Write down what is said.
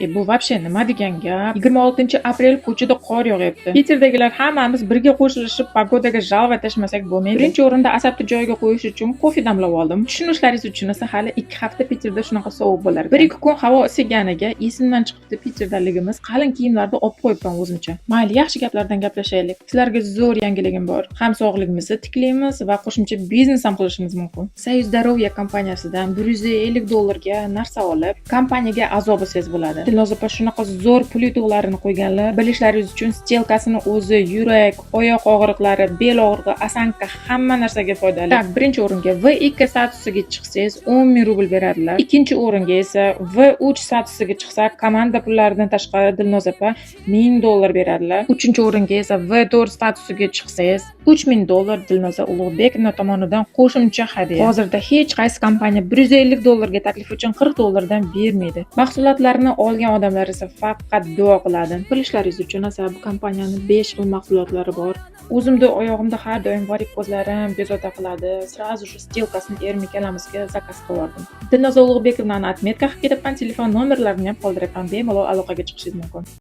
E, bu вообще nima degan gap? 26 aprel ko'chada qor yog'yapti. Piterdagilar hammamiz birga qo'shilishib, погода ga жаловать tashlamasak bo'lmaydi. Birinchi o'rinda asabni joyiga qo'yish uchun kofe damlab oldim. Tushunishlaringiz uchun esa hali 2 hafta Piterda shunaqa sovuq bo'lar. 1-2 kun havo isiganiga esimdan chiqibdi Piterdaligimiz. Qalin kiyimlarni olib qo'yibman o'zimcha. Mayli, yaxshi gaplardan gaplashaylik. Sizlarga zo'r yangiligim bor. Ham sog'lig'imizni tiklaymiz va qo'shimcha biznes ham qilishimiz mumkin. Союз Здоровья kompaniyasidan 150 dollarga narsa olib, kompaniyaga a'zo bo'lsangiz bo'ladi. Dilnoz opa shunaqa zo'r pul yutuqlarini qo'yganlar. Bilishlaringiz uchun, сделка sini o'zi yurak, oyoq og'riqlari, bel og'rig'i, осанка, hamma narsaga foydali. Так, birinchi o'ringa V2 statusiga chiqsangiz 10 ming rubl beradilar. Ikkinchi o'ringa esa V3 statusiga chiqsa, komanda pullaridan tashqari Dilnoz opa 1000 dollar beradilar. Uchinchi o'ringa esa V4 statusiga chiqsangiz 3000 dollar Dilnoza Ulug'bekovna tomonidan qo'shimcha hadya. Hozirda hech qaysi kompaniya 150 dollarga taklif uchun 40 dollardan bermaydi. Mahsulotlarni olgan odamlar esa faqat duo qiladi. Bilishlaringiz uchun esa bu kompaniyani 5 xil mahsulotlari bor. O'zimda oyog'imda har doim varikozlarim bezovta qiladi. Сразу же сделка sini erim ikkalamizga zakaz qilib yubordim. Dilnoza Ulug'bekovnani отметка qilib ketibman, telefon nomerlarini ham qoldiryapman. Bemalol aloqaga chiqishingiz mumkin.